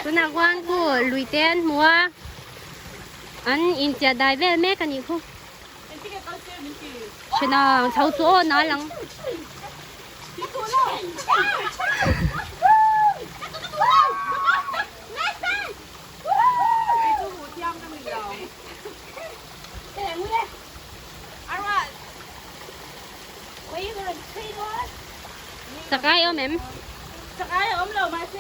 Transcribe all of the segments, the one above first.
Tunah khuan khu lui te an hmu a, an inchiah dai vel mek a nih khu. Thenang chho chu aw nal ang. Chakai awm em? Chakai a awm lo mahse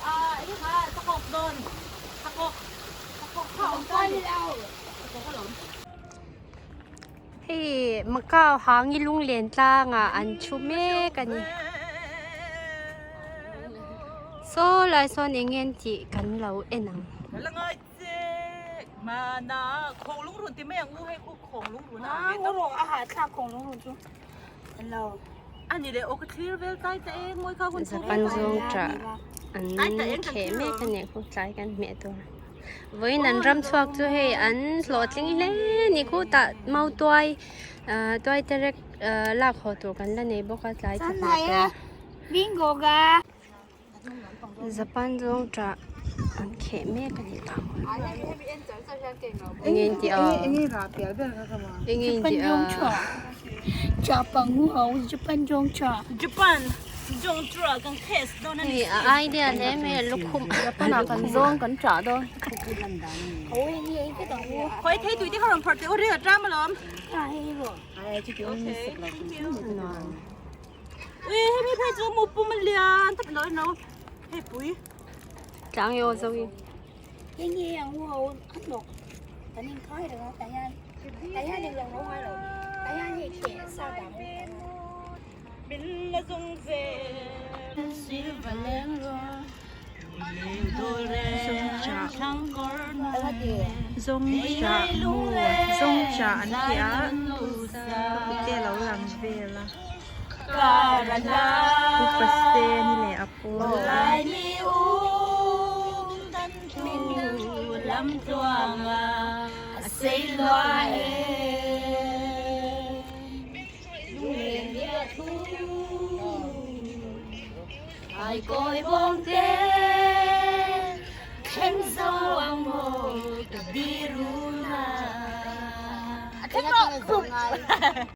hei kha chakawk dawn chakawk chakawk kha awm ta ni chakawk alawm. Hei Macau hangi lunglen tlangah an thu mek a ni. Saw lai sawn eng nge an tih kan lo en ang. Japan zawng tah an kheh mek a nih khu tlai kan hmeh tur vawiin an ram chhuak chu hei an hlawhtling hle a ni khu tah mau tuai ah tuai terek ah lak haw tur kan la nei bawk a tlai chu hmeh tur. Japan zawng tah an kheh mek a nih kha enge in tih a enge in tih a hei a idea hle mai a lukhum a Tlang i aw zo i. Zawngṭah zawngṭah an ti a ka kute a lo lang vel a upa seni leh a pawl